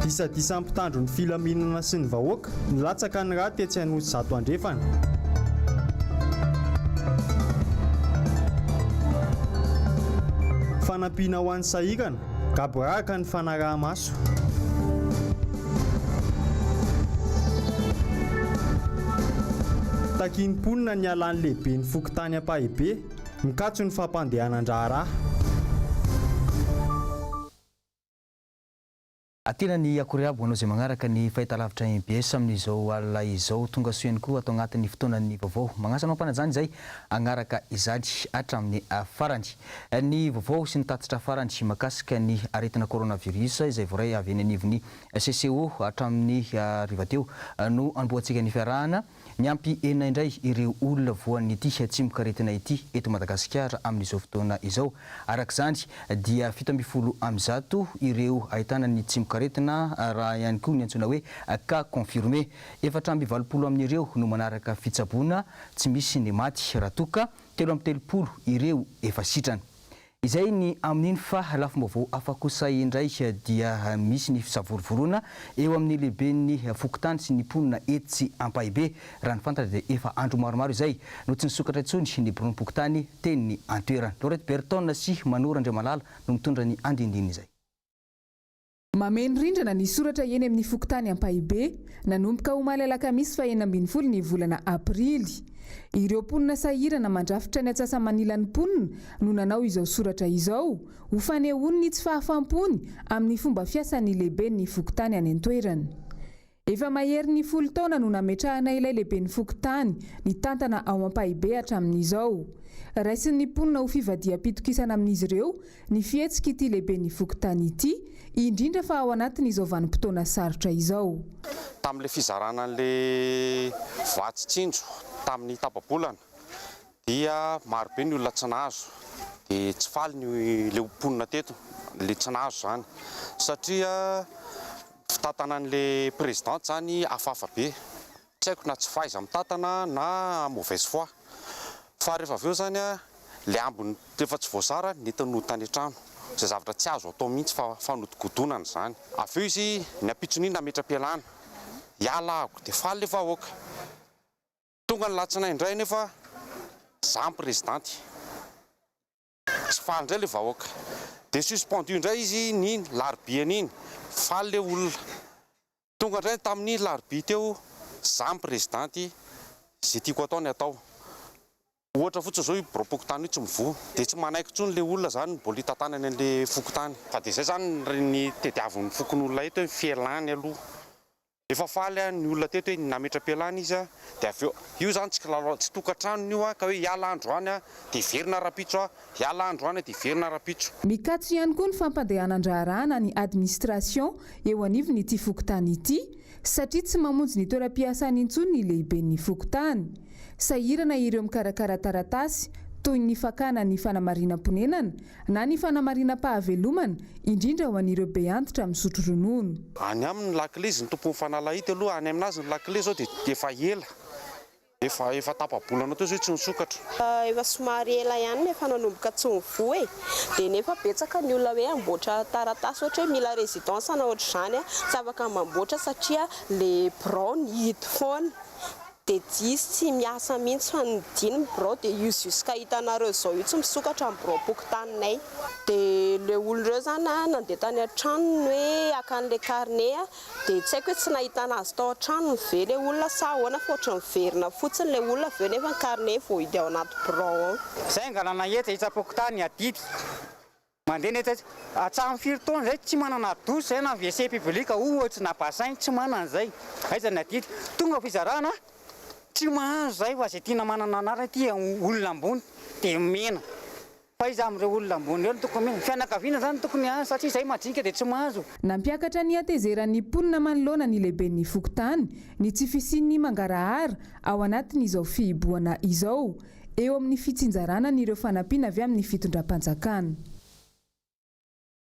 Disadisa mpitandro ny filaminana sy ny vahoaka, nilatsaka ny rà tetsy Anosizato Andrefana. Fanampiana ho an'ny sahirana, gaboraraka ny fanaraha-maso. Takian'ny mponina ny hialan'ny lehiben'ny fokontany Ampahibe, mikatso ny fampandehanan-draharaha. Tena ny akory aby ho anao izay magnaraka ny fahitalavitra mbs amin'izao alina izao. Tonga soa ihany koa ato agnatin'ny fotoanan'ny vaovao. Magnasa anao am-panajana izay hagnaraka izany hatramin'ny farany. Ny vaovao sy ny tatitra farany mahakasika ny aretina coronavirus izay voaray avy eny anivon'ny CCO hatramin'ny hariva teo no hanombohantsika ny fiarahana. Miampy enina indray ireo olona voan'ity tsimokaretina ity eto Madagasikara amin'izao fotoana izao. Araka izany dia 117 ireo ahitana ny tsimokaretina raha ihany koa ny antsoina hoe cas confirmé. 84 amin'ireo no manaraka fitsaboana, tsy misy ny maty raha toa ka 33 ireo efa sitrana. Izay ny amin'iny fa lafim-baovao hafa kosa indray dia misy ny fisavorovoroana eo amin'ny lehiben'ny fokontany sy ny mponina etsy Ampahibe. Raha ny fantatra dia efa andro maromaro izay no tsy nisokatra intsony ny biraom-pokontany teny an-toerana. Laurette Berton sy Manoro Andriamalala no mitondra ny andinindin'izay. Mameno rindrana ny soratra eny amin'ny fokontany Ampahibe, nanomboka omaly alakamisy faha 16 ny volana aprily. Ireo mponina sahirana mandrafitra ny atsasa-manilan'ny mponina no nanao izao soratra izao, ho fanehoany ny tsy fahafampony amin'ny fomba fiasan'ny lehiben'ny fokontany any an-toerana. Efa maherin'ny folo taona no nametrahana ilay lehiben'ny fokontany nitantana ao Ampahibe hatramin'izao. Raisin'ny mponina ho fivadiham-pitokisana amin'izy ireo ny fihetsik'ity lehiben'ny fokontany ity, indrindra fa ao anatin'izao vanim-potoana sarotra izao. Tamin'ilay fizarana an'ilay vatsy tsinjo tamin'ny tapa-bolana dia maro be ny olona tsy nahazo dia tsy faly ny ilay mponina teto ilay tsy nahazo izany satria Fitantanan'le président zany hafahafa be, tsy haiko na tsy fahaiza-mitantana na mauvaise foi, fa rehefa avy eo zany le ambiny efa tsy voazara nentiny nody tany an-trano, izay zavatra tsy azo atao mihitsy fa fanodikodonana izany. Avy eo izy ny ampitson'iny nametra-pialana, hiala ahako dia faly le vahoaka. Tonga ny latsinainy indray anefa za ny prezidanty. Tsy faly indray le vahoaka. Dia suspendu indray izy ny larobian'iny. Faly le olona. Tonga indray tamin'ny larobia teo, za ny prezidanty, ze tiako atao ny atao. Ohatra fotsiny zao io biraom-pokontany io tsy mivoha. Dia tsy manaiky intsony le olona zany mbola hitantanany an'le fokontany. Fa dia zay zany ny tediavin'ny fokonolona eto hoe ny fialany aloha. Efa faly ny olona teto hoe nametra-pialana izy dia avy eo, io izany tsy kilalao, tsy tokantranony io ka hoe hiala androany dia hiverina rahampitso, hiala androany dia hiverina rahampitso. Mikatso ihany koa ny fampandehanan-draharaha na ny administration eo anivon'ity fokontany ity satria tsy mamonjy ny toeram-piasany intsony ny lehiben'ny fokontany. Sahirana ireo mikarakara taratasy toy ny fakana ny fanamarinam-ponenana na ny fanamarinam-pahavelomana, indrindra ho an'ireo be antitra misotro ronono. Any aminy ny lakile, izy no tompon'ny fanalahidy aloha, any aminazy ny lakile zao dia efa ela, efa efa tapa-bolana teo zao tsy nisokatra. Efa somary ela ihany no efa nanomboka tsy nivoha e! Dia nefa betsaka ny olona hoe hamboatra taratasy ohatra hoe mila résidence na ohatr'izany tsy afaka mamboatra satria le birao nihidy foana. Dia izy tsy miasa mihitsy fa ny dimy ny birao dia io jusqu'à hitanareo izao io tsy misokatra ny biraom-pokontaninay. Dia le olona ireo izany an, nandeha tany an-tranony hoe haka an'ilay carnet an, dia tsy haiko hoe tsy nahitana azy tao an-tranony ve ilay olona sa ahoana fa ohatran'ny niverina fotsiny ilay olona avy eo nefa ny carnet voahidy ao anaty birao ao. Zay angalana hetra isam-pokontany adidy. Mandeha ny hetra hatramin'ny firy taona izay tsy manana douche zay na WC public ohatsy na bassin tsy manana izay. Aiza ny adidy? Tonga fizarana tsy mahazo zay fa zay tiana manana anarana ity olona ambony dia omena. Fa iza amin'ireo olona ambony ireo no tokony omena? Fianakaviana zany no tokony hahazo satria zay majinika dia tsy mahazo. Nampiakatra ny hatezeran'ny mponina manoloana ny lehiben'ny fokontany ny tsy fisian'ny mangarahara ao anatin'izao fihibohana izao. eo amin'ny fitsinjarana an'ireo fanampiana avy amin'ny fitondram-panjakana.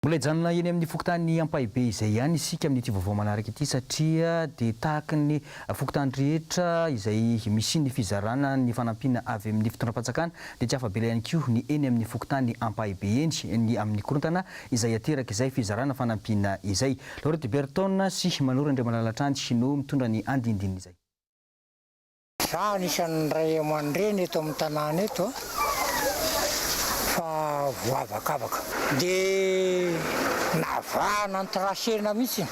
Mbola hijanona eny amin'ny fokontany Ampahibe izay ihany isika amin'ity vaovao manaraka ity satria dia tahaky ny fokontany rehetra izay misy ny fizarana ny fanampiana avy amin'ny fitondram-panjakana dia tsy afa-bela ihany koa ny eny amin'ny fokontany Ampahibe eny ny amin'ny korontana izay aterak'izay fizarana fanampiana izay. Laurette Berton sy Manoro Andriamalala hatrany no mitondra ny andinindin'izay. Za anisan'ny ray aman-dreny eto amin'ny tanàna eto fa voavakavaka. Dia navahana ny tracena mihitsy,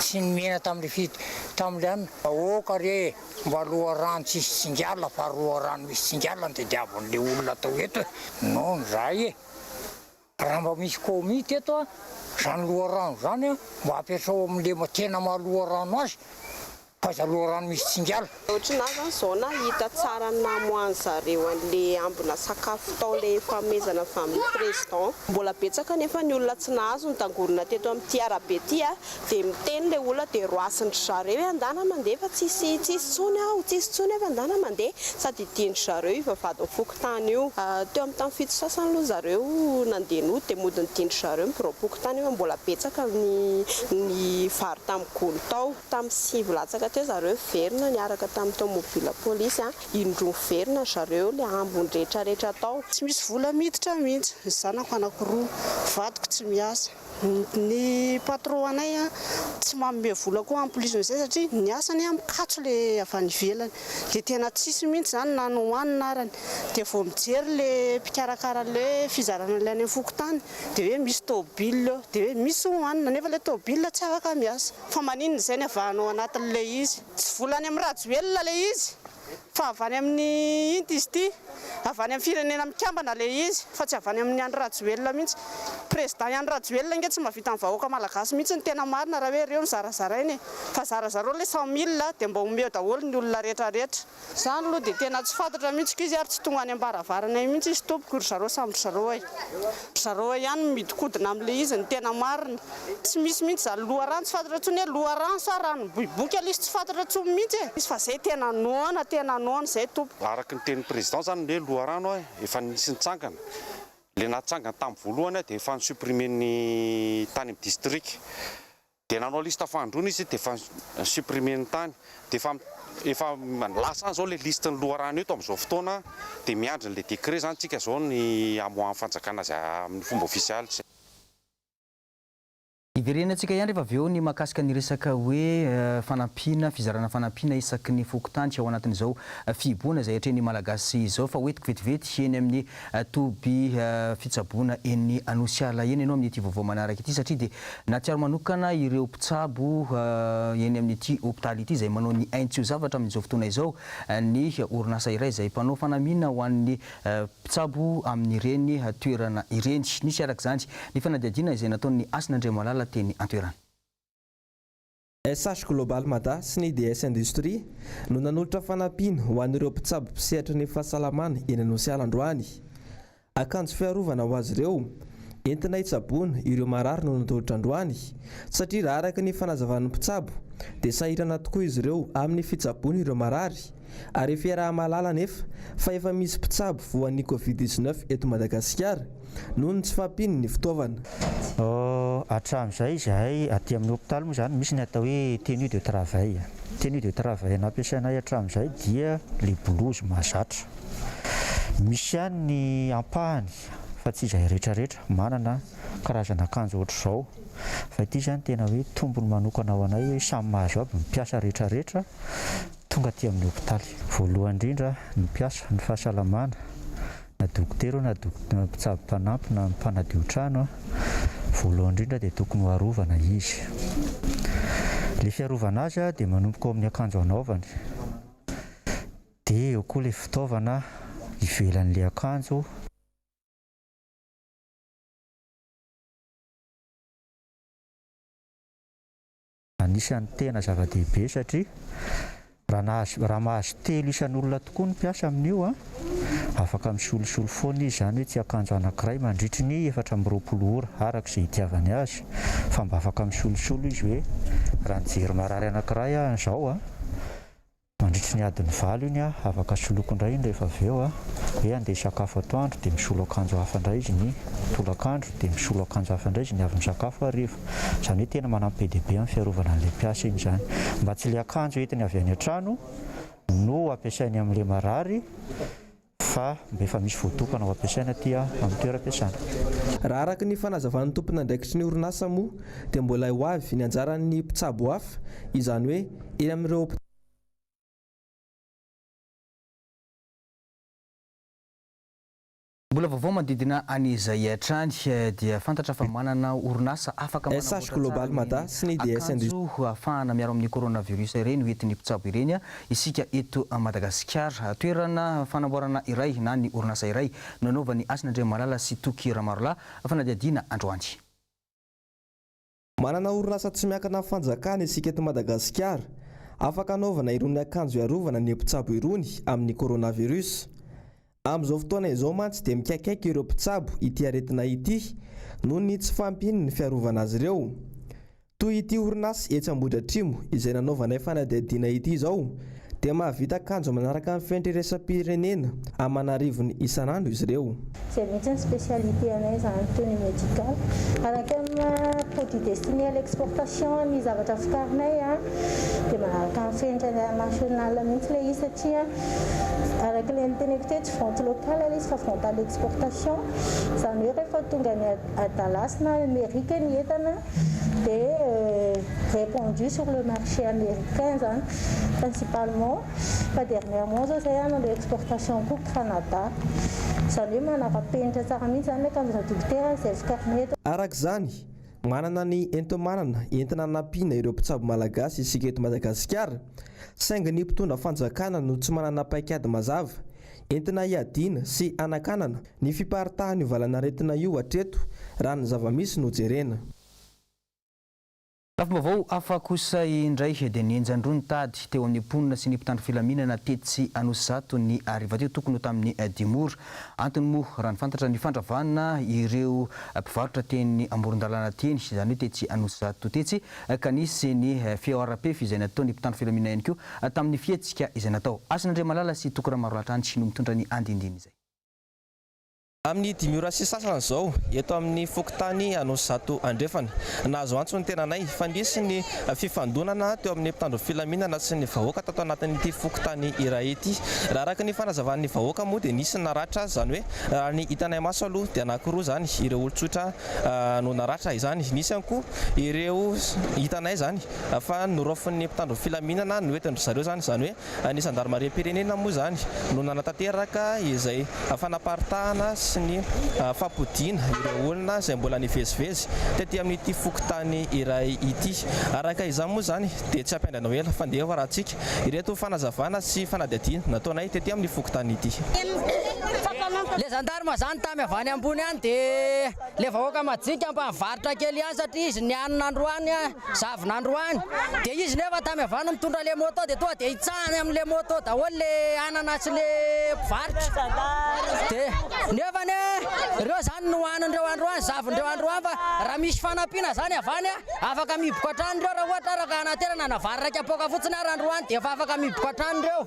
tsy nomena tamin'ilay fi, tamin'ilay anona. Aoka re e, mba loharano tsisy tsingalina fa loharano misy tsingalina no tadiavin'ilay olona atao eto e. Non zay e. Raha mba misy komity eto a, zany loharano zany a, mba apetrao amin'le tena maha loharano azy, fa aiza loharano misy tsingala. Ohatrinà zany zao nahita tsara ny namoahan zareo anle ambina sakafo tao le fanomezana avy amin'ny président. Mbola betsaka nefa ny olona tsy nahazo nitangorona teto amin'ity arabe ity a, dia miteny le olona dia roasindry zareo hoe andana mandeha fa tsisy tsisy tsony aho, tsisy tsony aho fa andana mandeha, sady hidian-dry zareo io vavahadin'ny fokontany io. Teo amin'ny tamin'ny fito sasany aloha zareo nandeha nody dia mody nidian-dry zareo ny biraom-pokontany fa mbola betsaka ny ny vary tamin'ny gony tao. Tamin'ny sivy latsaka teo zareo niverina niaraka tamin'ny tomobile polisy, indroa niverina ry zareo ilay ambiny rehetrarehetra tao. Tsy misy vola miditra mihitsy, ny zanako anankiroa, vadiko tsy miasa. Ny patron anay tsy manome vola koa en plus n'izay satria ny asany mikatso le avy any ivelany dia tena tsisy mihitsy izany na ny hohanina arany dia vao mijery le mpikarakara an'ilay hoe fizarana an'ilay any amin'ny fokontany dia hoe misy tôbile eo dia hoe misy hohanina nefa ilay tôbile tsy afaka miasa fa maninona izay ny avahanao anatin'ilay izy tsy vola any amin'i Rajoelina ilay izy Fa avy any amin'ny inty izy ity, avy any amin'ny firenena mikambana ilay izy fa tsy avy any amin'i Andry Rajoelina mihitsy. Président i Andry Rajoelina ange tsy mahavita ny vahoaka malagasy mihitsy ny tena marina raha hoe ireo no zarazaraina e. Fa zarazarao ilay 100 mille dia mba omeo daholo ny olona rehetra rehetra. Izany aloha dia tena tsy fantatra mihitsy ko izy ary tsy tonga any am-baravaranay mihitsy izy tompoko, ry zareo samy ry zareo e. Ry zareo ihany no mihodinkodina amin'ilay izy ny tena marina. Tsy misy mihitsy izany loharano tsy fantatra intsony hoe loharano sa rano miboiboika ilay izy tsy fantatra intsony mihitsy e! Fa zay tena noana tena noana zay tompoko. Araka ny tenin'ny président zany le loharano a efa nisy nitsangana, le natsangana tamin'ny voalohany a dia efa ni-supprimer-ny tany amin'ny district, dia nanao liste fahandroana izy dia efa ni-supprimer-ny tany, dia efa efa lasa any zao le liste ny loharano eto amin'izao fotoana dia miandry an'le décret zany tsika zao ny hamoahan'ny fanjakana azy amin'ny fomba ofisialy. Hiverenantsika ihany rehefa avy eo ny mahakasika ny resaka hoe fanampiana, fizarana fanampiana isaky ny fokontany ao anatin'izao fihibohana izay atrehin'ny Malagasy izao fa hoentiko vetivety eny amin'ny toby fitsaboana eny Anosiala eny ianao amin'ity vaovao manaraka ity satria dia nahatsiaro manokana ireo mpitsabo eny amin'ity hopitaly ity izay manao ny ainy tsy ho zavatra amin'izao fotoana izao ny orinasa iray izay mpanao fanamiana ho an'ny mpitsabo amin'ireny toerana ireny. Nisy araka izany ny fanadihadiana izay nataon'ny Hasina Andriamalala teny an-toerana. SH Global Mada sy ny DS Industrie no nanolotra fanampiana ho an'ireo mpitsabo mpisehatra ny fahasalamana eny Anosiala androany. Akanjo fiarovana ho azy ireo, entina hitsaboana ireo marary no natolotra androany, satria raha araka ny fanazavan'ny mpitsabo dia sahirana tokoa izy ireo amin'ny fitsaboana ireo marary ary fiaraha-mahalala anefa fa efa misy mpitsabo voan'ny Covid 19 eto Madagasikara noho ny tsy fahampian'ny fitaovana. Hatramin'izay izahay aty amin'ny hopitaly moa izany misy ny atao hoe tenue de travail. Tenue de travail nampiasainay hatramin'izay dia ilay blouse mahazatra. Misy ihany ny ampahany fa tsy izahay rehetrarehetra manana karazana akanjo ohatr'izao fa ity izany tena hoe tombony manokana ho anay hoe samy mahazo aby ny mpiasa rehetrarehetra tonga aty amin'ny hopitaly. Voalohany indrindra ny mpiasa, ny fahasalamana, na dokotera na mpitsabo mpanampy na mpanadio trano, voalohany indrindra dia tokony ho arovana izy. Ilay fiarovana azy dia manomboka ao amin'ny akanjo anaovany, dia eo koa ilay fitaovana ivelan'ilay akanjo. Anisan'ny tena zava-dehibe satria raha nahazo raha mahazo telo isan'olona tokoa ny mpiasa amin'io an, afaka misolosolo foana izy, izany hoe tsy akanjo anankiray mandritry ny 24 ora araka izay itiavany azy fa mba afaka misolosolo izy hoe raha nijery marary anankiray aho izao an, mandritry Mandritry ny adiny valo iny afaka soloiko indray iny rehefa avy eo hoe handeha hisakafo atoandro dia misolo akanjo hafa indray izy ny tolakandro dia misolo akanjo hafa indray izy ny avy misakafo hariva. Izany hoe tena manampy be dia be amin'ny fiarovana an'ilay mpiasa iny izany. Mba tsy ilay akanjo entiny avy any an-trano no ampiasainy amin'ilay marary fa mba efa misy voatokana ho ampiasaina aty amin'ny toeram-piasana. Raha araka ny fanazavan'ny tompon'andraikitry ny orinasa moa dia mbola ho avy ny anjaran'ny mpitsabo hafa, izany hoe eny amin'ireo hopitaly. Mbola vaovao manodidina an'izay hatrany dia fantatra fa manana orinasa afaka SH manamboatra tsara Global Mada ireny sy ny DS Industries. akanjo ahafahana miaro amin'ny coronavirus ireny ho entin'ny mpitsabo ireny isika eto Madagasikara. Toerana fanamboarana iray na ny orinasa iray no nanaovan'i Hasina Andriamalala sy Toky Ramarolahy fanadihadiana androany. Manana orinasa tsy miankina amin'ny fanjakana isika eto Madagasikara, afaka anaovana irony akanjo hiarovana ny mpitsabo irony amin'ny coronavirus. Amin'izao fotoana izao mantsy dia mikaikaika ireo mpitsabo ity aretina ity noho ny tsy fahampian'ny fiarovana azy ireo. Toy ity orinasa etsy Ambohidratrimo izay nanaovanay fanadihadiana ity izao dia mahavita akanjo manaraka ny fenitra iraisam-pirenena aman'arivony isan'andro izy ireo. Izay mihitsy ny spécialité anay izany, tenue médicale. Araka ny maha produit destiné à l'exportation ny zavatra vokarinay dia manaraka ny fenitra international mihitsy ilay izy satria araka ilay noteneniko teo tsy vente locale ilay izy fa vente à l'exportation. Izany hoe rehefa tonga any à Dallas na Amerika ny entana dia répandu sur le marché américain izany principalement fa dernièrement zao zay hanao exportation koa Canada izany hoe manara-penitra tsara mihitsy izany ny akanjona dokotera izay vokarina eto. Araka izany, manana ny enti-manana entina hanampiana ireo mpitsabo malagasy isika eto Madagasikara, saingy ny mpitondra fanjakana no tsy manana paikady mazava entina hiadiana sy hanakanana ny fiparitahan'io valan'aretina io hatreto raha ny zava-misy no jerena. Lafim-baovao hafa kosa indray dia nihenjan-droa ny tady teo amin'ny mponina sy ny mpitandro filaminana tetsy Anosizato ny hariva teo tokony ho tamin'ny dimy ora. Antony moa raha ny fantatra ny fandravana ireo mpivarotra teny amoron-dalàna teny, izany hoe tetsy Anosizato tetsy ka nisy ny fihaoram-pefy izay nataon'ny mpitandro filaminana ihany koa tamin'ny fihetsika izay natao. Hasina Andriamalala sy Toky Ramarolahy hatrany no mitondra ny andinindin'izay. Amin'ny dimy ora sy sasany izao, eto amin'ny fokontany Anosizato Andrefana. Nahazo antso ny tenanay fa nisy ny fifandonana teo amin'ny mpitandro filaminana sy ny vahoaka tato anatin'ity fokontany iray ity. Raha araka ny fanazavan'ny vahoaka moa dia nisy ny naratra, izany hoe raha ny hitanay maso aloha dia anankiroa izany ireo olon-tsotra no naratra izany. Nisy ihany koa ireo hitanay izany fa noraofin'ny mpitandro filaminana noentin-dry zareo izany, izany hoe Ny zandarimariam-pirenena moa izany no nanatanteraka izay fanaparitahana sy ny fampodiana ireo olona izay mbola nivezivezy tety amin'ity fokontany iray ity. Araka izany moa izany dia tsy hampiandrana ho ela fa ndeha hoarahantsika ireto fanazavana sy fanadihadiana nataonay tety amin'ny fokontany ity. Le gendarme zany tamy avy any ambony any de le vahoaka majinika mba mivarotra kely ihany satria izy nianina androany Zavona androany dia izy nefa tamy avy any mitondra le moto dia tonga dia hitsahany amle moto daholo le anana sy le mpivarotra dia nefa anie reo zany no hohanin'ireo androany zavon'ireo androany fa raha misy fanampiana zany avy any afaka mihiboka hatrany ireo raha ohatra araka anaterana na vary iraika poaka fotsiny ary androany dia efa afaka mihiboka hatrany ireo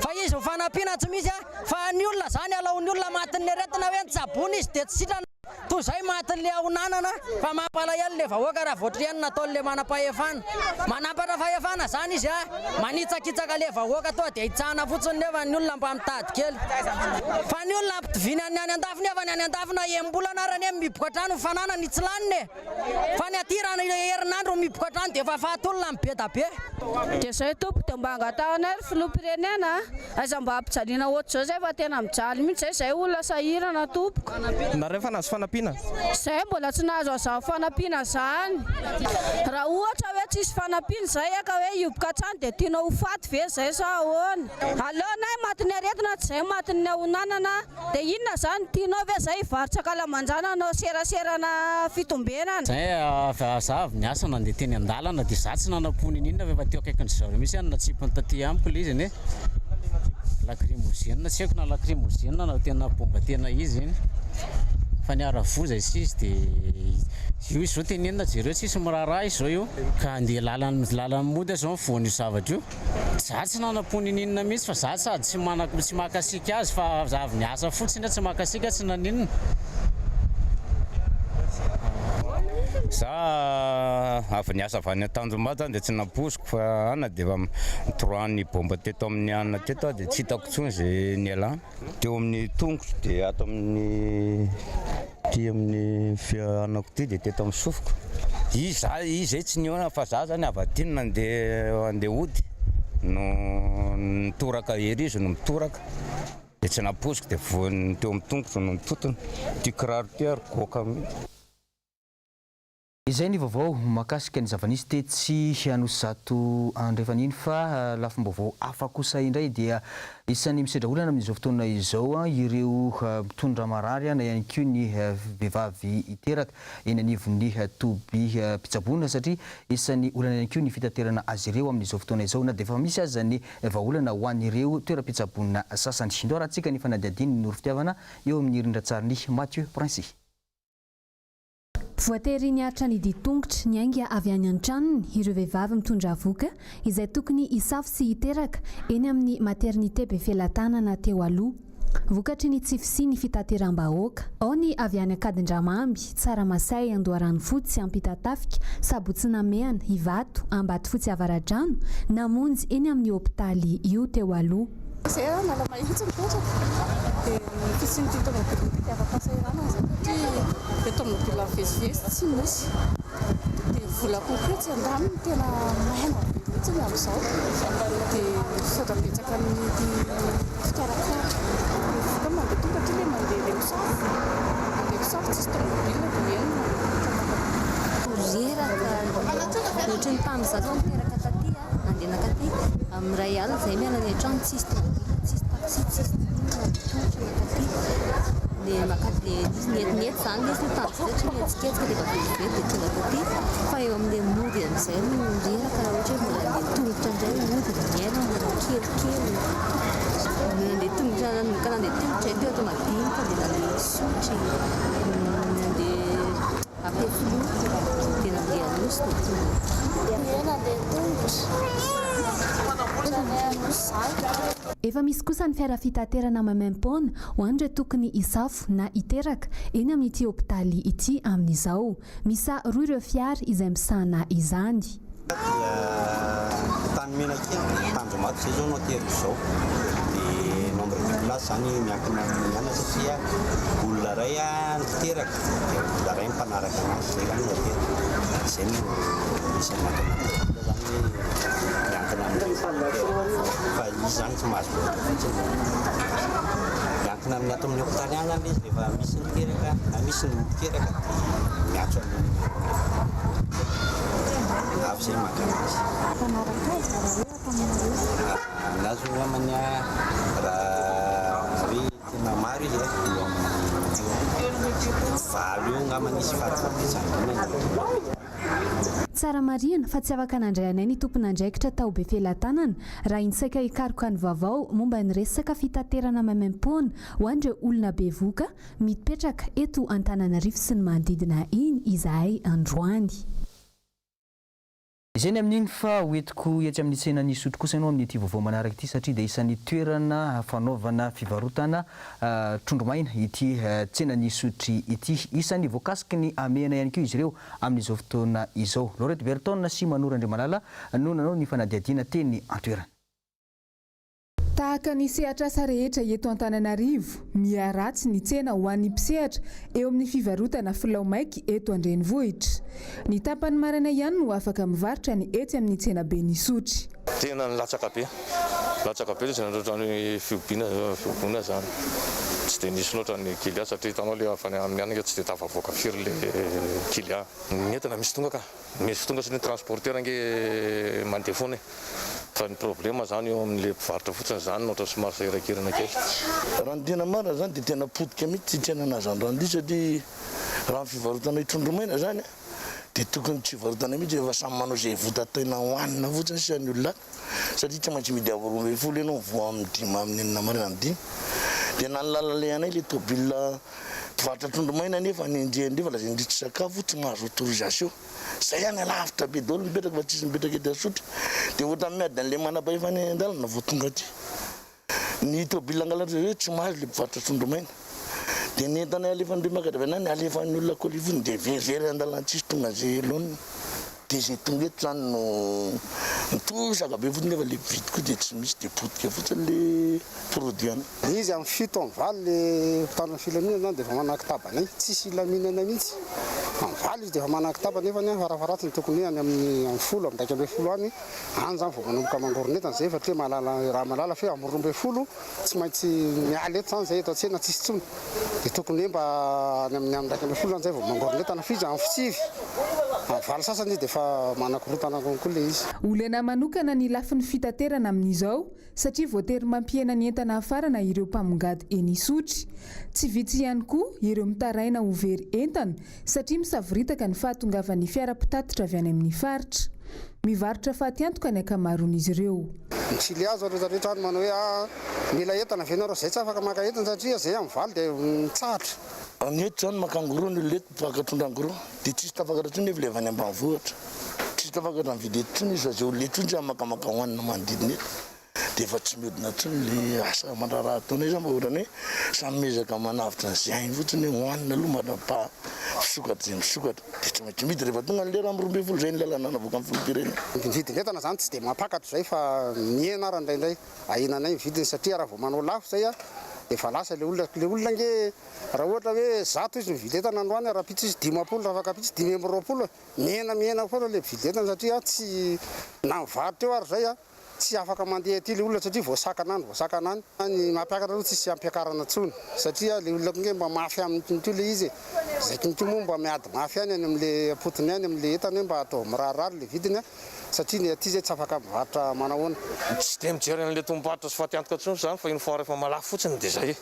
fa izy ny fanampiana tsy misy fa ny olona zany alaon'ny olona matin'ny aretina hoe nitsaboina izy dia tsy sitrana. Toy izay matin'le ahonanana fa mampalahelo le vahoaka raha vao triany nataon'le manam-pahefana. Manampatra fahefana zany izy a! Manitsakitsaka le vahoaka toa dia hitsahana fotsiny nefa ny olona mba mitady kely. Fa ny olona ampitoviany ny any andafy nefa ny any andafy na enim-bolana ary anie mihiboka hatrany ny fananany tsy laniny e! Fa ny aty raha ny herinandro mihiboka hatrany dia efa faty olona ny be da be. Dia zay tompoko dia mba angatahanay ry filoham-pirenena a! Aiza mba ampijaliana ohatr'izao zay fa tena mijaly mihitsy zay, zay olona sahirana tompoko. Nareo efa nahazo fanampiana? Zay mbola tsy nahazo an'izany fanampiana zany. Raha ohatra hoe tsisy fanampiana zay ka hoe hihoboka hatrany dia tianao ho faty ve zay sa ahoana? Aleonay matin'ny aretina tsy zay matin'ny ahonanana. Dia inona izany? Tianao ve zay hivarotra ankalamanjana hanao seraserana fitombenana? Zay avy za avy niasa nandeha teny andalana dia za tsy nanam-po niniana fa efa teo akaikin-dry zareo mihitsy aho no natsipiny taty amiko ilay izy anie. Lacrymogène tsy haiko na lacrymogène na tena bomba tena izy iny. Fa niara-voa izay sy izy dia io izy izao tenenina jereo tsisy miraharaha izy izao io. Ka andeha lalany lalany mody aho izao mivoana io zavatra io. Za tsy nanam-po niniana mihitsy fa za sady tsy mana tsy mahakasika azy fa za avy niasa fotsiny aho tsy mahakasika tsy naninona. Za avy niasa avy any Tanjombato dia tsy nampoiziko fa ana dia efa nitoroahan'ny bomba teto amin'ny anona teto aho dia tsy hitako intsony izay nialana. Teo amin'ny tongotro dia ato amin'ny aty amin'ny fianako ity dia teto amin'ny sofiko. Izy za izy zay tsy nihaona fa za zany avy aty no nandeha handeha hody no nitoraka ery izy no mitoraka dia tsy nampoiziko dia voan'ny teo amin'ny tongotro no nitotona. Ity kiraro ity ary goaka mihitsy. Izay ny vaovao mahakasika ny zava-nisy tetsy Anosizato Andrefana iny fa lafim-baovao hafa kosa indray dia isan'ny misedra olana amin'izao fotoana izao ireo mpitondra marary na ihany koa ny vehivavy hiteraka eny anivon'ny tobim-pitsaboana satria isan'ny olana ihany koa ny fitaterana azy ireo amin'izao fotoana izao na dia efa misy aza ny vahaolana ho an'ireo toeram-pitsaboana sasany. Ndao arahantsika ny fanadihadian'i Noro Fitiavana eo amin'ny rindran-tsarin'i Mathieu Princy. Voatery niaritra ny dian-tongotra niainga avy any an-tranony ireo vehivavy mitondra vohoka izay tokony hisafo sy hiteraka eny amin'ny maternité Befelatanana teo aloha. Vokatry ny tsy fisian'ny fitateram-bahoaka. Ao ny avy any Ankadindramamy, Tsaramasay, Andoharanofotsy, Ampitatafika, Sabotsy Namehana, Ivato, Ambatofotsy Avaradrano, namonjy eny amin'ny hopitaly io teo aloha. Izay aho Analamahitsy mipetraka dia ny fisian'ity tomobile ity dia afa-pahasahiranana izay satria ilay tomobile mivezivezy tsy misy dia vola kokoa etsy an-daniny tena maina be mihitsy ny amin'izao dia misaotra betsaka amin'ity mpikarakara ny vola mandeha tonga aty ilay mandeha ilay misafo mandeha misafo tsisy tomobile dia eny no mandeha Reraka ohatry ny tamin'izaho izao niteraka taty a. Nandeha nankaty amin'ny iray alina izahay miala any an-trano, tsisy tomobile, tsisy taxi, tsisy n'inona, tongotra nankaty. Dia nankaty dia izy nientinety izany ilay izy no tamin'izay satria nihetsiketsika dia efa vetivety dia tonga taty. Fa eo amin'ilay mody amin'izay no reraka raha ohatra hoe mbola handeha tongotra indray hody, ny aina mbola kelikely. Nandeha tongotra, nanomboka nandeha tongotra izahay teo Antohomadinika dia nandeha Isotry, nandeha. Ampefiloha dia nandeha Anosy dia tonga. Ie nandeha tongotra hatrany Anosizato. Efa misy kosa ny fiara fitaterana maimaimpoana ho an'ireo tokony hisafo na hiteraka eny amin'ity hopitaly ity amin'izao. Miisa roa ireo fiara izay misahana izany. Dia Antanimena kely, Tanjombato izay izao no ateriko izao. Dia nombre de place izany miankina amin'ny anona satria olona iray niteraka dia olona iray mpanaraka anazy, izay izany no ateriko. Izay no isan'ny ato anatin'ny vola izany hoe miankina amin'ny fa izy izany tsy mahazo mihoatra fotsiny. Miankina amin'ny ato amin'ny hopitaly ihany izany ilay izy rehefa misy ny teraka na misy ny miteraka dia miantso an'iny avy izay maka anazy. Mpanaraka azy raha hoe Antananarivo. Ny azy angambany raha hoe tena maro izy eo amin'ny valo eo angambany izy farafahabetsahany indrindra. Tsara marihina fa tsy afaka nandray anay ny tompon'andraikitra tao Befelatanana raha iny saika hikaroka ny vaovao momba ny resaka fitaterana maimaimpoana ho an'ireo olona bevohoka mipetraka eto Antananarivo sy ny manodidina iny izahay androany. Izay ny amin'iny fa ho entiko etsy amin'ny tsenan'Isotry kosa ianao amin'ity vaovao manaraka ity satria dia isan'ny toerana fanaovana fivarotana trondro maina ity tsenan'Isotry ity. Isan'ny voakasiky ny hamehana ihany koa izy ireo amin'izao fotoana izao. Laurette Berton sy Manoro Andriamalala no nanao ny fanadihadiana teny an-toerana. Tahaka ny sehatr'asa rehetra eto Antananarivo, miha-ratsy ny tsena ho an'ny mpisehatra eo amin'ny fivarotana filao maiky eto an-drenivohitra. Ny tapany maraina ihany no afaka mivarotra ny etsy amin'ny tsenaben'Isotry. Tena nilatsaka be, latsaka be ilay izy nandritra ny fihobiana, fihoboana izany. Tsy dia nisy loatra ny client satria hitanao ilay avy any amin'ny any ange tsy dia tafavoaka firy ilay client. Ny entana misy tonga ka. Misy tonga satria ny transporteur ange mandeha foana e. Fa ny problème zany eo amin'le mpivarotra fotsiny zany no ohatran'ny somary sahirankirana kely. Raha ny tena marina zany dia tena potika mihitsy ity tsenan'Azandrano ity satria raha ny fivarotana io trondro maina zany dia tokony tsy hivarotana mihitsy fa samy manao izay votatena hohanina fotsiny sisa ny olona ato satria tsy maintsy mividy avo 12 ianao mivoha amin'ny dimy amin'ny enina maraina amin'ny dimy dia na ny lalana alehanay ilay tôbila. Mpivarotra trondro maina nefa nenjehin-dreo fa lazain-dreo tsy sakafo, tsy mahazo autorisation. Zay any alavitra be daholo mipetraka fa tsisy mipetraka eto Isotry. Dia ohatran'ny miady an'ilay manam-pahefana eny an-dalana vao tonga aty. Ny tôbila angalan-dry zareo tsy mahazo ilay mpivarotra trondro maina. Dia ny entana alefan'ireo miakatra avy any alefan'ny olona colis fotsiny dia verivery an-dalana tsisy tonga an'izay laoniny. Dia izay tonga eto izany no mitosaka be fotsiny nefa ilay mpividy koa dia tsy misy dia potika fotsiny ilay produit any. Izy amin'ny fito amin'ny valo le mpitandro ny filaminana zany dia efa manakitaba anay, tsisy hilaminana mihitsy. Amin'ny valo izy dia efa manakitaba nefa ny farafaharatsiny tokony hoe any amin'ny amin'ny folo, amin'ny 11 any, any zany vao manomboka mangoron'entana zay satria mahalala raha mahalala fa hoe amin'ny 12 tsy maintsy miala eto zany zay eto an-tsena tsisy intsony. Dia tokony hoe mba any amin'ny amin'ny 11 zany zay vao mangoron'entana fa izy amin'ny sivy, amin'ny valo sasany izy dia efa manakorontana konko ilay izy. Olana manokana ny lafiny fitaterana amin'izao satria voatery mampihena ny entana hafarana ireo mpamongady eny Isotry. Tsy vitsy ihany koa ireo mitaraina ho very entana satria misavoritaka ny fahatongavan'ny fiara mpitatitra avy any amin'ny faritra. Mivarotra fatiantoka ny ankamaroan'izy ireo. Mitsily azy rehetra rehetra any manao hoe ah mila entana ve nareo zay tsy afaka maka entana satria zay amin'ny valo dia mitsahatra. Ny eto zany maka en gros ny olona eto mpaka trondro en gros dia tsisy tafakatra intsony nefa ilay avy any ambanivohitra. Tsisy tafakatra mividy eto intsony izy fa izay olona eto intsony tsy makamaka hohanina manodidina eto dia efa tsy mihodina intsony le asa aman-draharaha ataonay zany fa ohatran'ny hoe samy miezaka manavotra an'izay ainy fotsiny hoe hohanina aloha mandra-paha fisokatra izay misokatra dia tsy maintsy mihidy rehefa tonga ny lera amin'ny 12 izay ny lalàna navoakan'ny filoham-pirenena. Ny vidin'entana izany tsy dia mampakatra izay fa mihena ara indraindray ahenanay ny vidiny satria raha vao manao lafo izay dia efa lasa ilay olona, ilay olona ange raha ohatra hoe 100 izy mividy entana androany rahampitso izy 50 raha afakampitso 25 e. Mihena mihena foana ilay mpividy entana satria tsy na mivarotra eo ary izay a, tsy afaka mandeha aty ilay olona satria voasakana any voasakana any. Ny mampiakatra aloha tsisy ampiakarana intsony satria ilay olona koa nge mba mafy aminy koa ilay izy e, izay koa moa mba miady mafy ihany any amin'ilay am-potony any amin'ilay entana hoe mba ataovy mirarirary ilay vidiny a, satria ny aty izay tsy afaka mivarotra manahoana. Tsy dia mijery an'ilay tombom-barotra sy fatiantoka intsony izany fa une fois rehefa malafo fotsiny dia izay e.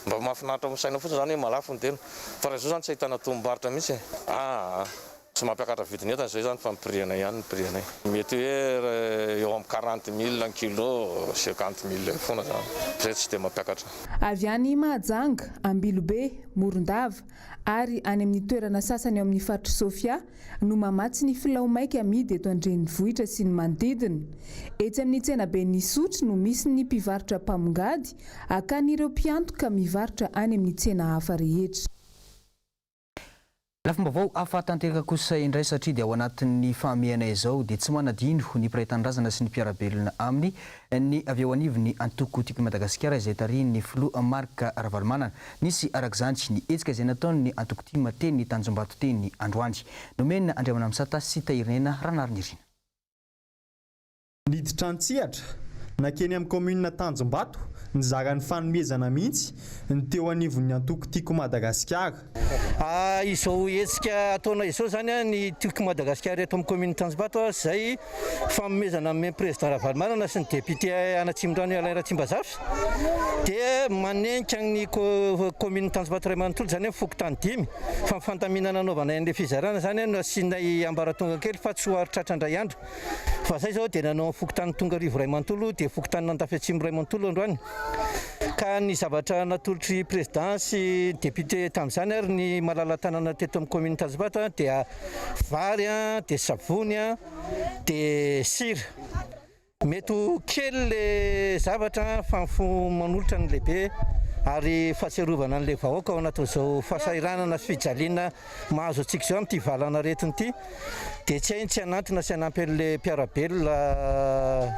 Mba mahafinaritra amin'ny saina fotsiny izany hoe malafo ny tena. Fa raha izao izany tsy ahitana tombom-barotra mihitsy e. Aa. Tsy mampiakatra vidin'entana izay izany fa ny prix-nay ihany ny prix-nay. Mety hoe eo amin'ny 40 mille ny kilo, 50 mille eo foana izany. Izay tsy dia mampiakatra. Avy any Mahajanga, Ambilobe, Morondava ary any amin'ny toerana sasany ao amin'ny faritr'i Sofia no mamatsy ny filao maika amidy eto an-drenivohitra sy ny manodidina. Etsy amin'ny tsenaben'ny Isotry no misy ny mpivarotra mpamongady akan'ireo mpiantoka mivarotra any amin'ny tsena hafa rehetra. Lafim-baovao hafa tanteraka kosa indray satria dia ao anatin'ny fahamehana izao dia tsy manadino ny mpiray tanindrazana sy ny mpiara-belona aminy ny avy eo anivon'ny antoko Tiako i Madagasikara izay tarihin'ny filoha Marc Ravalomanana. Nisy araka izany ny hetsika izay nataon'ny antoko tim teny Tanjombato teny androany. Nomena Andriamanamisata sy Tahirinena Ranarinirina. Niditra an-tsehatra, nankeny amin'ny kaominina Tanjombato, nizara ny fanomezana mihitsy ny teo anivon'ny antoko Tiako Madagasikara. Izao hetsika ataonay izao izany ny Tiako Madagasikara eto amin'ny kaominina Tanjombato izay fanomezana nomen'ny Président Ravalomanana sy ny député an'Atsimondrano Alain Ratsimbazafy dia manenika ny kaominina Tanjombato iray manontolo izany hoe fokontany dimy fa ny fandaminana anaovanay an'ilay fizarana izany no asianay ambaratonga kely fa tsy ho ary tratra indray andro. Fa zay zao dia nanao fokontany Tongarivo iray manontolo dia fokontanin'Andafy Atsimo iray manontolo androany. Ka ny zavatra natolotry président sy député tamin'izany ary ny malala-tanana teto amin'ny commune Tanjombato dia vary dia savony dia sira. Mety ho kely le zavatra fa ny fo manolotra no lehibe ary fahatsiarovana an'ilay vahoaka ao anatin'izao fahasahiranana sy fijaliana mahazo antsika izao amin'ity valanaretina ity dia tsy hay ny tsy hanantona sy hanampy an'ilay mpiara-belona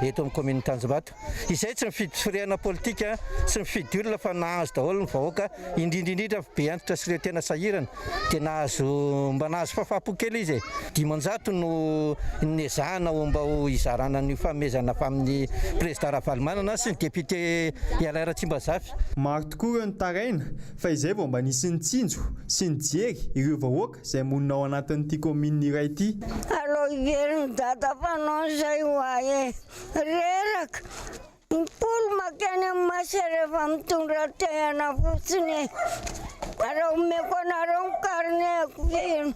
eto amin'ny kaominin'i Tanjombato. Izay tsy mifidy firehana politika, tsy mifidy olona fa nahazo daholo ny vahoaka, indrindra indrindra fa be antitra sy ireo tena sahirana dia nahazo mba nahazo fahafaham-po kely izy e. 500 no nezahana ho mba ho hizarana an'io fanomezana avy amin'ny Prezida Ravalomanana sy ny député Alain Ratsimbazafy. Maro tokoa ireo nitaraina fa izay vao mba nisy nitsinjo sy nijery ireo vahoaka izay monina ao anatin'ity kaominina iray ity. Alao hiverina dada fanao izay ho ahy e! Reraka! Impolo makany amin'ny masera efa mitondra tehana fotsiny e! Raha omeko anareo ny carnet-ko feno.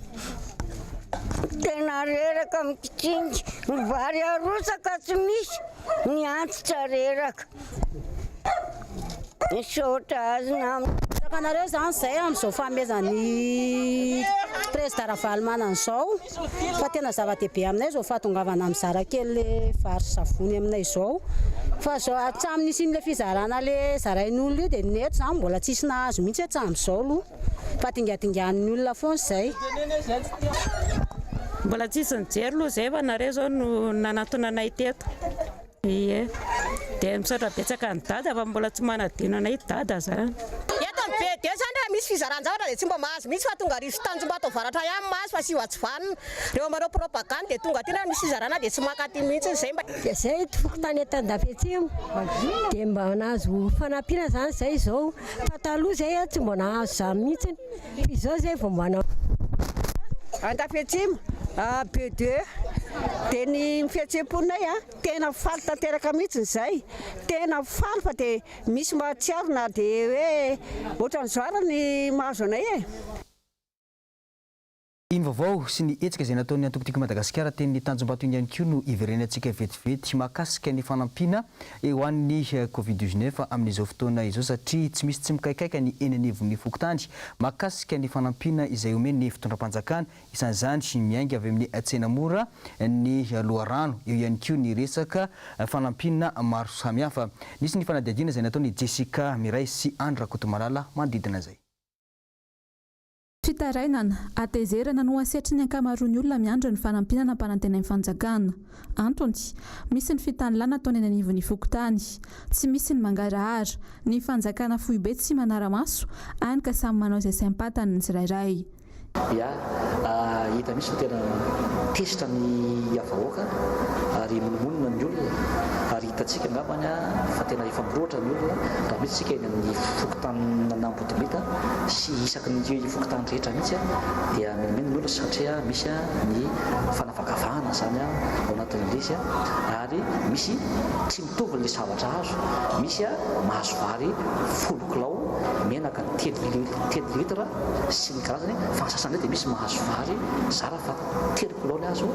Tena reraka mikitringa. Ny vary arotsaka tsy misy, ny antitra reraka. Misaotra azy namana. betsaka anareo izany izay amin'izao fanomezan'ny Prezida Ravalomanana izao fa tena zava-dehibe aminay izao fahatongavana mizara kely le vary sy savony aminay izao fa izao hatramin'ny nisian'ilay fizarana le zarain'olona io dia ny eto izany mbola tsisy nahazo mihitsy hatramin'izao aloha fa dingadinganin'ny olona foana izay. Mbola tsisy nijery aloha izay fa nareo izao no nanatona anay teto. Ie. Dia misaotra betsaka an'i Dada fa mbola tsy manadino anay Dada zany. Eto amin'ny BD zany raha misy fizaran-javatra dia tsy mba mahazo mihitsy fa tonga ary Tanjombato Avaratra ihany mahazo fa sy tsy vanona. Rehefa manao propagande dia tonga aty raha misy fizarana dia tsy maka aty mihitsy izay mba. Dia zay eto fokontany Antandafy Atsimo dia mba nahazo fanampiana zany zay izao fa taloha zay tsy mba nahazo zany mihitsy. Izao zay vao mba Andafiatsimo, B2, dia ny fihetseham-ponay a, tena faly tanteraka mihitsy izay, tena faly fa dia misy mahatsiaro na dia hoe ohatran'izao ary ny mahazo anay e. Iny vaovao sy ny hetsika izay nataon'ny Antoko Tiako Madagasikara teny Tanjombato iny ihany koa no hiverenantsika vetivety mahakasika ny fanampiana ho an'ny Covid 19 amin'izao fotoana izao satria tsy misy tsy mikaikaika ny eny anivon'ny fokontany mahakasika ny fanampiana izay omen'ny fitondram-panjakana, isan'izany miainga avy amin'ny tsena mora ny loharano, eo ihany koa ny resaka fanampiana maro samihafa. Nisy ny fanadihadiana izay nataon'i Jessica Miray sy Andry Rakotomalala manodidina izay. Fitarainana, hatezerana no asetrin'ny ankamaroan'ny olona miandry ny fanampiana nampanantenain'ny fanjakana. Antony, misy ny fitanilana ataony eny anivon'ny fokontany. Tsy misy ny mangarahara. Ny fanjakana foibe tsy manara-maso, hany ka samy manao izay saim-pantany ny tsirairay. Ya, hita mihitsy fa tena tezitra ny vahoaka ary minomonona ny olona ary hitantsika angambany fa tena efa mirohotra ny olona raha mihitsy isika eny amin'ny fokontanin'Ambodimita sy isaky ny fokontany rehetra mihitsy dia menomenona ny olona satria misy ny fanavakavahana izany ao anatin'ilay izy ary misy tsy mitovy ilay zavatra azo, misy mahazo vary folo kilao, menaka telo litre sy ny karazany fa ny sasany indray dia misy mahazo vary zara fa telo kilao ny azo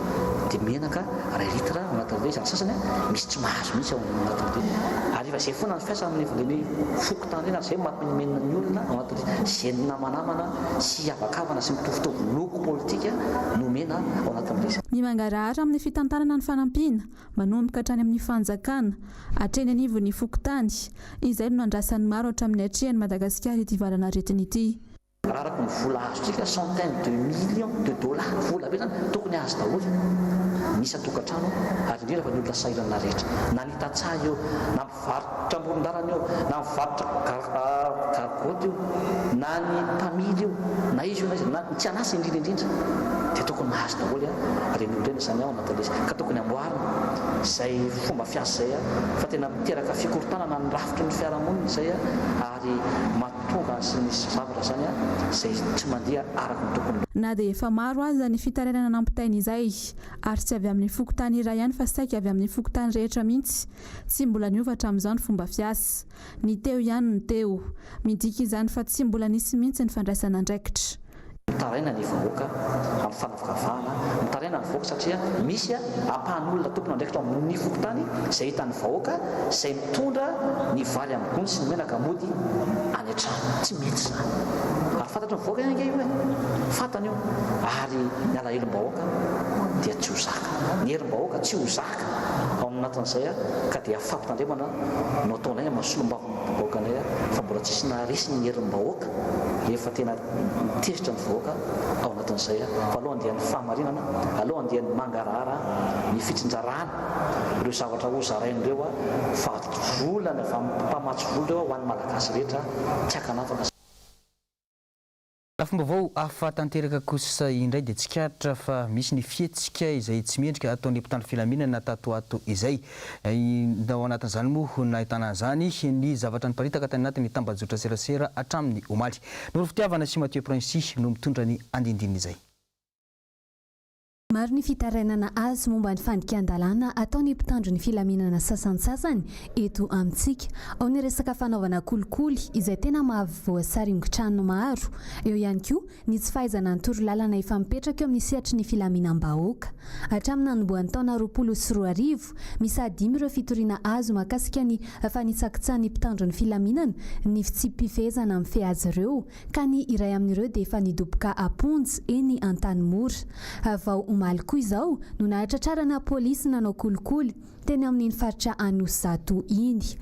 dia menaka iray litre ao anatin'ilay izy, ary ny sasany misy tsy mahazo mihitsy ao anatin'ilay ary efa izay foana ny fiasa amin'ireny fokontany ireny ary izay no mampimenomenona ny olona ao anatin'ilay izay namanamana sy havakavana sy mitovitovy loko politika no omena ao anatin'ilay izy. Ny mangarahara amin'ny fitantanana ny fanampiana, manomboka hatrany amin'ny fanjakana, hatreny anivon'ny fokontany, izay no nandrasan'ny maro hatramin'ny niatrehan'i Madagasikara ity valanaretina ity. Raha araka ny vola azontsika, centaine de millions de dollars, vola be zany, tokony azo daholo ny isan-tokantrano ary indrindra fa ny olona sahirana rehetra, na ny tantsaha io, na mivarotra amoron-dalana io, na mivarotra gargotte io, na ny mpamily io, na iza io na iza, na ny tsy an'asa indrindra indrindra dia tokony mahazo daholo ireny olona ireny izany ao anatin'ilay izy. Ka tokony amboarina izay fomba fiasa izay fa tena miteraka fikorontanana ny rafitry ny fiarahamonina izay ary Tonga sy nisy zavatra izany izay tsy mandeha araka ny tokony. Na dia efa maro aza ny fitarainana nampitaina izay, ary tsy avy amin'ny fokontany iray ihany fa saika avy amin'ny fokontany rehetra mihitsy, tsy mbola niova hatramin'izao ny fomba fiasa. Ny teo ihany no teo. Midika izany fa tsy mbola nisy mihitsy ny fandraisana andraikitra. Mitaraina ny vahoaka amin'ny fanavakavahana, mitaraina ny vahoaka satria misy ampahan'olona tompon'andraikitra ao amin'ny fokontany izay hitan'ny vahoaka izay mitondra ny vary amin'ny gony sy ny menaka mody any an-trano. Tsy mety izany. Ary fantatry ny vahoaka ihany ange io e! Fantany io. Ary ny alahelom-bahoaka dia tsy ho zaka. Ny herim-bahoaka tsy ho zaka ao anatin'izay ka dia fampitandremana no ataonay amin'ny solombavambahoaka anay fa mbola tsisy naharesy ny herim-bahoaka rehefa tena Tezitra ny vahoaka ao anatin'izay fa aleo andeha ny fahamarinana, aleo andeha ny mangarahara, ny fitsinjarana ireo zavatra ho zaraina ireo fa vola ny avy amin'ny mpamatsy vola ireo ho an'ny Malagasy rehetra tsy ankanavaka. Lafim-baovao hafa tanteraka kosa indray dia tsikaritra fa misy ny fihetsika izay tsy mendrika ataon'ny mpitandro filaminana tato ho ato izay. Ao anatin'izany moa no nahitana an'izany ny zavatra niparitaka tany anatin'ny tambajotra serasera hatramin'ny omaly. Noro Fitiavana sy Mathieu Princi no mitondra ny andindinin'izay. Maro ny fitarainana azo momba ny fandikan-dalàna ataon'ny mpitandro ny filaminana sasantsasany eto amintsika. Ao ny resaka fanaovana kolikoly izay tena mahavoasaringotra ny maro. Eo ihany koa ny tsy fahaizana ny torolalana efa mipetraka eo amin'ny sehatry ny filaminam-bahoaka. Hatramin'ny nanombohan'ny taona 2020, miisa dimy ireo fitoriana azo mahakasika ny fanitsakitsahan'ny mpitandro ny filaminana ny fitsipi-pifehezana mifehy azy ireo ka ny iray amin'ireo dia efa nidoboka am-ponja eny Antanimora. Vao omaly koa izao no nahatratrarana polisy nanao kolikoly teny amin'iny faritra Anosizato iny.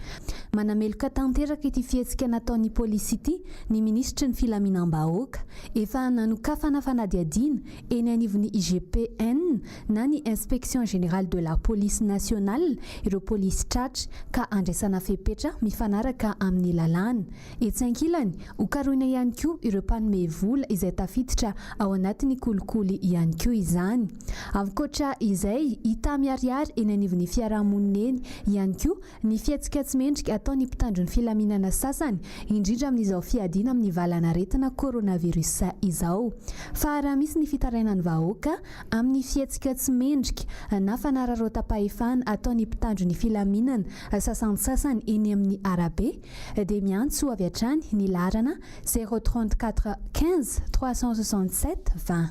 Manameloka tanteraka ity fihetsika nataon'ny polisy ity ny minisitry ny filaminam-bahoaka. Efa nanokafana fanadihadiana eny anivon'ny IGPN na ny Inspection Générale de la Police Nationale ireo polisy tratra ka andraisana fepetra mifanaraka amin'ny lalàna. Etsy ankilany, hokarohina ihany koa ireo mpanome vola izay tafiditra ao anatin'ny kolikoly ihany koa izany. Ankoatra izay, hita miharihary eny anivon'ny fiarahamonina eny ihany koa ny fihetsika tsy mendrika ataon'ny mpitandro ny filaminana sasany, indrindra amin'izao fiadiana amin'ny valanaretina coronavirus izao. Fa raha misy ny fitarainan'ny vahoaka amin'ny fihetsika tsy mendrika na fanararaotam-pahefana ataon'ny mpitandro ny filaminana sasantsasany eny amin'ny arabe, dia miantso avy hatrany ny laharana zéro 34 15 367 20.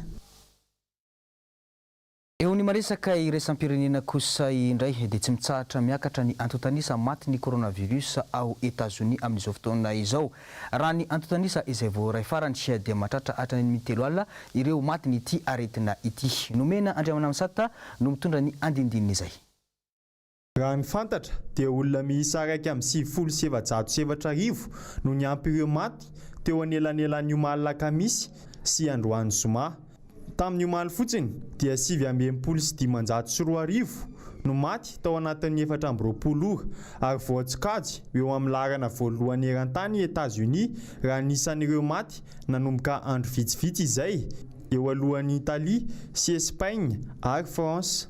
Eo amin'ny maresaka iraisam-pirenena kosa indray dia tsy mitsahatra miakatra ny antontan'isa matin'ny coronavirus ao Etazonia amin'izao fotoana izao. Raha ny antontan'isa izay voaray farany dia mahatratra hatrany amin'ny 30 ireo matin'ity aretina ity. Nomena Andriamanamisata no mitondra ny andinindin'izay. Raha ny fantatra dia olona miisa 4491 no niampy ireo maty teo anelanelan'ny omaly alakamisy sy androany zoma. Tamin'ny omaly fotsiny dia 2569 no maty tao anatin'ny 24 ora ary voatsokajy ho eo amin'ny laharana voalohany eran-tany i Etazonia raha ny isan'ireo maty nanomboka andro vitsivitsy izay, eo alohan'i Italia sy Espagne ary France.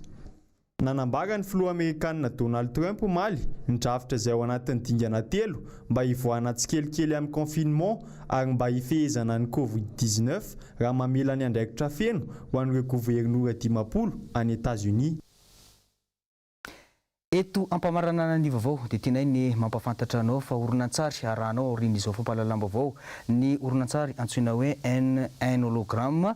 Nanambara ny filoha amerikanina Donald Trump omaly ny drafitra izay ao anatin'ny dingana telo mba hivoahana tsikelikely amin'ny confinement ary mba hifehezana ny Covid 19 raha mamela ny andraikitra feno ho an'ireo governora 50 any Etazonia. Eto ampamaranana ny vaovao dia tianay ny mampahafantatra anao fa horonantsary arahanao aorian'izao fampahalalam-baovao ny horonantsary antsoina hoe Un un hologramme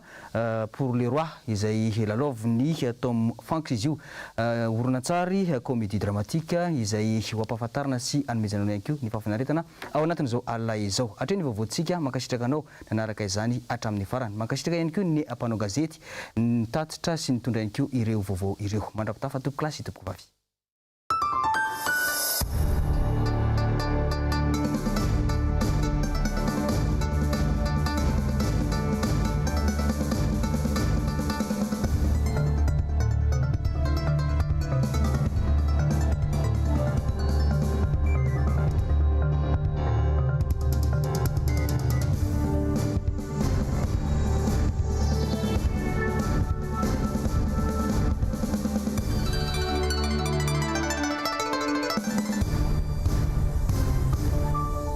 Pour le roi, izay lalaovin'i Tom Hanks izy io. Horonantsary comédie dramatique izay ho ampahafantarina sy hanomezana anao ihany koa ny fahafinaretana ao anatin'izao alina izao. Hatreo ny vaovaontsika, mankasitraka anao nanaraka izany hatramin'ny farany. Mankasitraka ihany koa ny mpanao gazety nitatitra sy nitondra ihany koa ireo vaovao ireo. Mandra-pitafa tompokolahy sy tompokovavy.